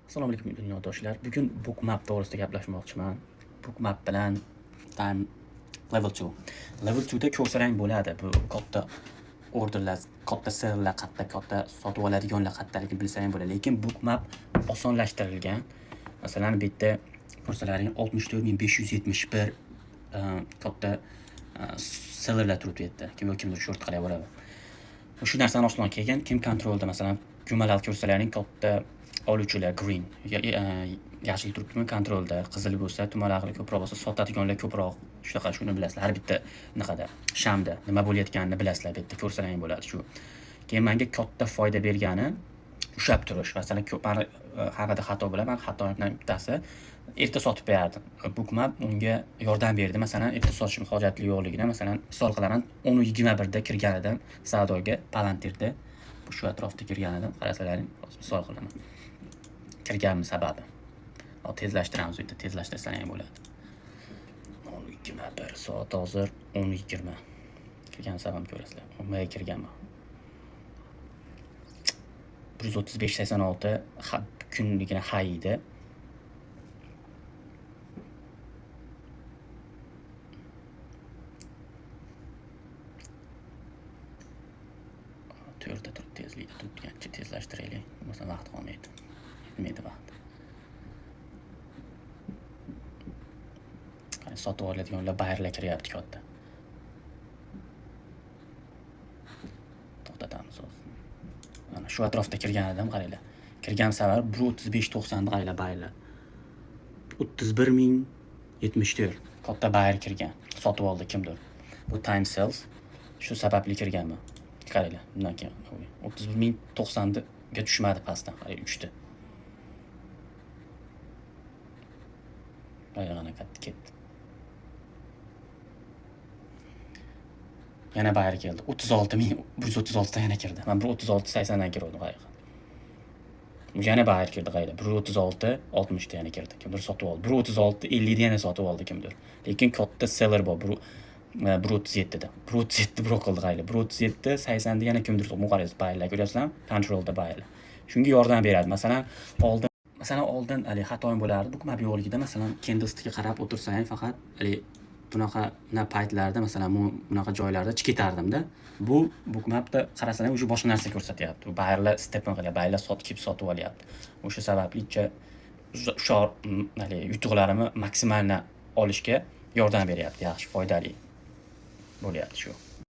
Assalomu alaykum, dunyodoshlar. Bugun Bookmap to'g'risida gaplashmoqchiman. Bookmap bilan time level 2. Level 2 da ko'rsang bo'ladi. Bu katta orderlar, katta sellerlar qayerda, katta sotib oladiganlar qayerdaligini bilsang bo'ladi. Lekin Bookmap osonlashtirilgan. Masalan, bu yerda ko'rsalaring 64 571 katta sellerlar turibdi bu yerda. Kim kimdir short qilaveradi. Shu narsani oson kelgan. Kim kontrolda, masalan, jumalar ko'rsalaring, katta oluvchilar green, yashil turibdimi kontrolda, qizil bo'lsa, tumalaqli ko'proq bo'lsa, sotadiganlar ko'proq. Shunaqa, shuni bilasizlar. Har bitta anaqada, shamda nima bo'layotganini bilasizlar, bu yerda ko'rsalaring bo'ladi shu. Keyin menga katta foyda bergani ushlab turish. Masalan, ko'p mani hammada xato bo'ladi. Mani xatoimdan bittasi erta sotib qo'yardim. Bookmap unga yordam berdi. Masalan, erta sotishim hojatli yo'qligini, masalan, misol qilaman, 10:21 da kirgan edim savdoga Palantirda. Shu atrofda kirgan edim. Qarasalaring, hozir misol qilaman. Kirganimni sababi. Hozir tezlashtiramiz, bitta tezlashtirsalar ham bo'ladi. 10:21, soat hozir 10:20. Kirgan sababini ko'rasizlar. Nimaga kirganman? 135.86 kunligini high edi. To'rtta turib, tezlikda turibdi, ancha tezlashtiraylik. Bo'lmasa vaqt qolmaydi. Yetmaydi vaqt. Qani, sotib oladiganlar, buyerlar kiryapti katta. To'xtatamiz hozir. Mana shu atrofda kirgan edim, qaranglar. Kirgan sabab 1.35.90 ni qaranglar, buyerlar. 31 074 katta buyer kirgan. Sotib oldi kimdir. Bu time sales. Shu sababli kirganman. Qaranglar, bundan keyin 31 090 ga tushmadi pastdan, qarang, uchdi. Qarang, qanaqa katta ketdi. Yana buyer keldi. 36 136 dan yana kirdi. Men 1.36.80 dan kirdim, qarang. Yana buyer kirdi, qaranglar. 1.36.60 da yana kirdi. Kimdir sotib oldi. 1.36.50 da yana sotib oldi kimdir. Lekin katta seller bor. 1.37 da. 1.37 birov qildi, qaranglar. 1.37.80 da yana kimdir sotib. Qaraysiz, buyerlar ko'ryapsizlarmi? Controlda buyerlar. Shunga yordam beradi. Masalan, oldin hali xatoyim bo'lardi. Bookmap yo'qligida, masalan, candlestickga qarab o'tirsang, faqat hali bunaqa paytlarda, masalan, bunaqa joylarda chiqib ketardimda. Bu Bookmapda qarasang, уже boshqa narsa ko'rsatyapti. Bu buyerlar stepin qilyapti, buyerlar sotib kelib sotib olyapti. O'sha sababli o'sha haligi yutuqlarimni maksimalni olishga yordam beryapti. Yaxshi, foydali bo'lyapti shu.